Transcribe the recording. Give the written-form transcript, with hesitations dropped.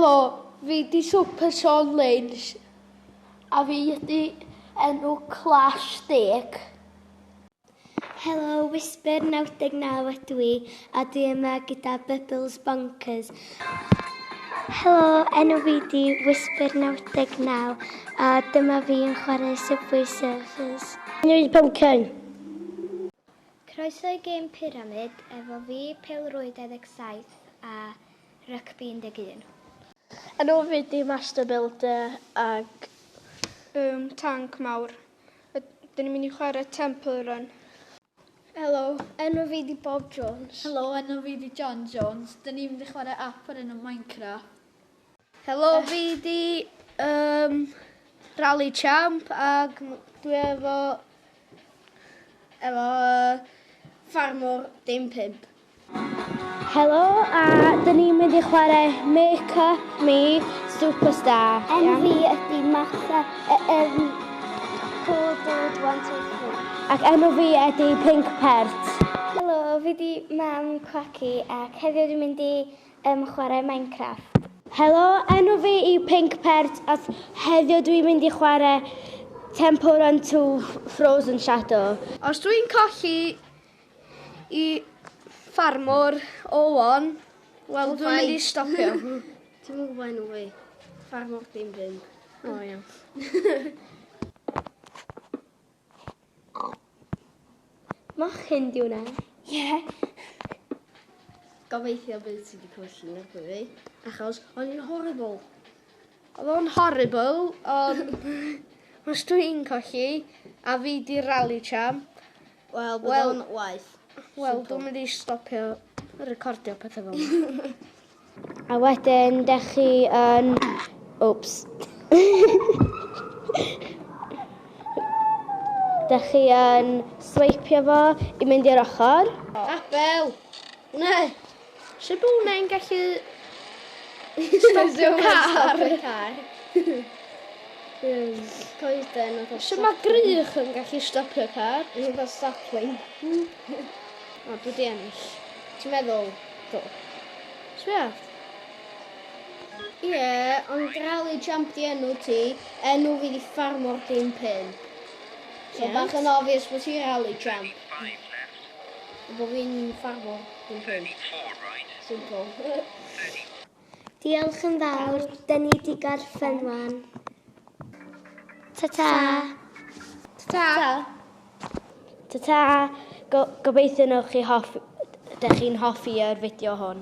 Helo, fi 'di Super Sean Lynch a fi ydi enw Clash Deg. Helo, Whisper 99 ydw i a dwi yma gyda Bubbles Bonkers. Helo, enw fi di Whisper 99 a dyma fi yn chwarae Subway Surfers. Enw fi di Pumpkin. Croeso i gêm Pyramid efo fi, Pêl-rwyd 27 a Rygbi 11. Enw fi di Master Builder ag... Tanc mawr. Dyn ni'n mynd i chwarae Temple Run. Helo, enw fi di Bob Jones. Helo, enw fi di John Jones. Dyn ni'n mynd i chwarae app o'r enw Minecraft. Helo, fi di um, Rally Champ ag dwi efo efo uh, ffarmwr dim pimp. Helo, a dyn ni'n mynd i chwarae Make Up Me Superstar. Enw fi ydy Martha, um, Cool Dude 1, 2, 3. Ac enw fi ydy Pink Pert. Helo, fi di Mam Quacky ac heddiw dwi'n mynd i Yym chwarae Minecraft. Helo, enw fi yw Pink Pert a heddiw dwi'n mynd i chwarae Temple Run 2 Frozen Shadow. Os dwi'n colli i ffarmwr Owen, wel dwi'n mynd i stopio. Ti'm yn gwybod enw fi? Ffarmwr dim byn. O iawn. Mochyn di hwnna. Ie. Gobeithio bydd ti wedi colli yn erbyn fi, achos o'n i'n horrible. Oedd o'n horrible, ond os dwi'n colli, a fi di rally champ, Wel, bydd o'n waeth. Wel, dwi'n mynd i stopio recordio pethau fel yna. A wedyn, dech chi yn... Oops. Dech chi yn sweipio fo i mynd i'r ochr. Apel! Ne! Sut bod hwnna'n gallu stopio car? car. Coeden oedd Sut mae grych yn gallu stopio car? Oedd sapling. O, dwi di ennill. Ti'n meddwl? Do. Sbia. Ie, ond Rally Champ di enw ti, enw fi di Ffarmwr Dim Pin. So Ie. bach yn obvious bod ti Rally Champ. A bod fi'n Ffarmwr Dim Pin. Simple. Diolch yn fawr, dyn ni di gorffen wan. Ta-ta! Ta. Ta-ta! Go gobeithio newch chi hoff... Dych chi'n hoffi yr fideo hwn.